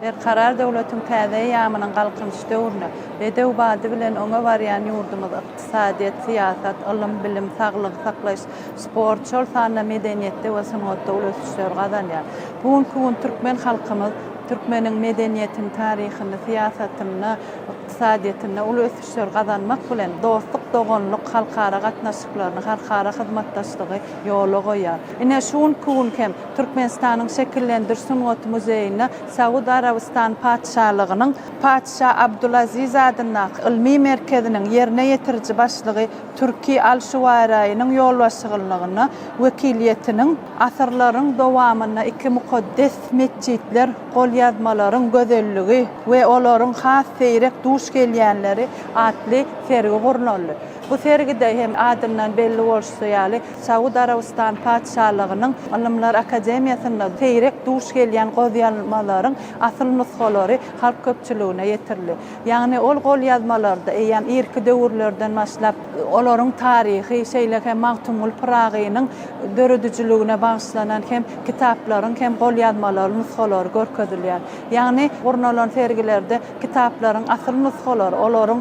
Berkarar döwletiň täze eýýamynyň Galkynyş döwründe bedew bady bilen öňe barýan ýurdumyz ykdysadyýet, syýasat, ylym, bilim, saglygy saklaýyş, sport, şol sanda medeniýetde we sungatda uly ösüşleri gazanýar. Bu günki gün türkmen halkymyz türkmeniň medeniýetini, taryhyny, syýasatynda, ykdysadyýetinde uly ösüşleri gazanmak bilen, dostluk-doganlyk halkara gatnaşyklaryny, halkara hyzmatdaşlygy ýola goýýar. Ine, şu günki gün hem Türkmenistanyň Şekillendiriş sungaty muzeýinde Saud Arabystany Patyşalygynyň Patyşa Abdulaziz adyndaky ylmy merkeziniň ýerine ýetiriji başlygy Türki Al-Şuwaýraýynyň ýolbaşçylygynda wekiliýetiniň Asyrlaryň dowamynda iki mukaddes metjitler golýazmalaryň gözelligi we olaryň has seýrek duş gelýänleri atly sergi gurnaldy. Bu sergide hem adyndan belli bolşy ýaly, Saud Arabystany Patyşalygynyň Ylymlar akademiýasynda seýrek duş gelýän golýazmalaryň asyl nusgalary halk köpçüligine ýetirildi. Ýagny ol golýazmalarda eýýäm irki döwürlerden başlap, olaryň taryhy, şeýle hem Magtymguly Pyragynyň döredijiligine bagyşlanan hem kitaplaryň hem golýazmalary nusgalary görkezilýär. Ýagny gurnalan sergilerde kitaplaryň asyl nusgalary, olaryň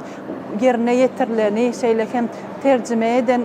ýerine ýetirileni, şeýle hem terjime eden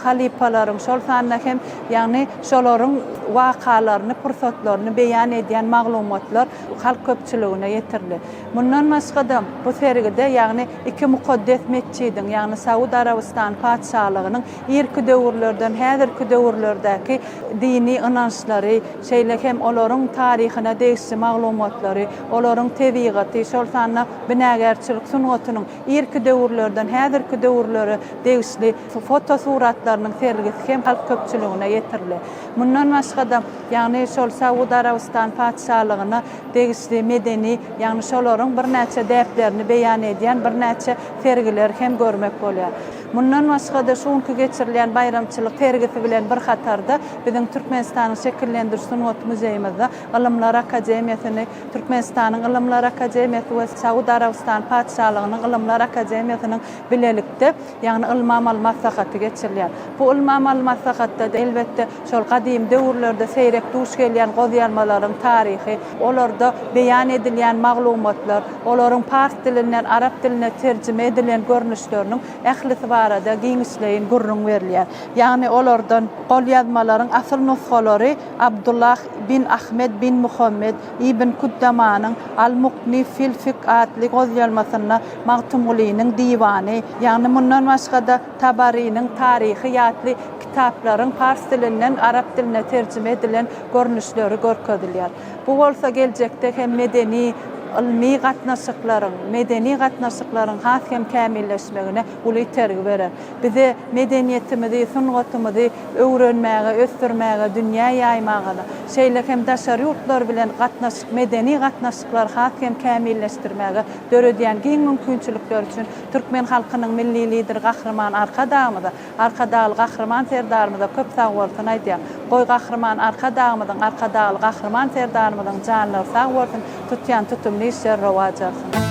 halypalaryň, şol sanda hem, ýagny şolaryň wakalaryny, pursatlaryny beýan edýän maglumatlar halk köpçüligine ýetirildi. Mundan başga-da, bu sergide, ýagny iki mukaddes metjidiň, ýagny Saud Arabystany Patyşalygynyň irki döwürlerden häzirki döwürlerdäki dini ynançlary, şeýle hem olaryň taryhyna degişli maglumatlary, olaryň tebigaty, şol sanda binagärçilik sungatynyň irki döwürlerden häzirki döwürlere degişli fotosuratlarynyň sergisi hem halk köpçüligine ýetirildi. Mundan başga-da, ýagny şol Saud Arabystany Patyşalygyna degişli medeni, ýagny şolaryň birnäçe däplerini beýan edýän birnäçe sergileri hem görmek bolýar. Mundan başga-da, şu günki geçirilýän baýramçylyk sergisi bilen bir hatarda biziň Türkmenistanyň Şekillendiriş sungaty muzeýimizde Ylymlar akademiýasyny, Türkmenistanyň Ylymlar akademiýasy we Saud Arabystany Patyşalygynyň Ylymlar akademiýasynyň bilelikde, ýagny ylmy-amaly maslahaty geçirilýär. Bu ylmy-amaly maslahatda-da, elbetde, şol gadymy döwürlerde seýrek duş gelýän golýazmalaryň taryhy, olarda beýan edilýän maglumatlar, olaryň pars dilinden arap diline terjime edilen görnüşleriniň ählisi barada giňişleýin gürrüň berilýär. Ýagny olardan golýazmalaryň asyl nusgalary Abdullah bin Ahmed bin Muhammed ibn Kuddamanyň Al-Mukni fil fik atly golýazmasynda Magtymgulynyň diwany, ýagny mundan başga-da Tabarynyň taryhy atly kitaplaryň pars dilinden arap diline terjime edilen görnüşleri görkezilýär. Bu bolsa geljekde hem medeni, ylmy gatnaşyklaryň, medeni gatnaşyklaryň has hem kämilleşmegine uly itergi berer. Bize medeniýetimizi, sungatymyzy öwrenmäge, ösdürmäge, dünýä ýaýmaga, şeýle hem daşary ýurtlar bilen gatnaşyk, medeni gatnaşyklary has hem kämilleşdirmäge döredýän giň mümkinçilikleri üçin türkmen halkynyň Milli Lideri Gahryman Arkadagymyza, Arkadagly Gahryman Serdarymyza köp sagbolsun aýdýan. Goý Gahryman Arkadagymyzyň, Arkadagly Gahryman Serdarymyzyň janlary sag bolsun, tutýan tutumly işleri rowaç alsyn.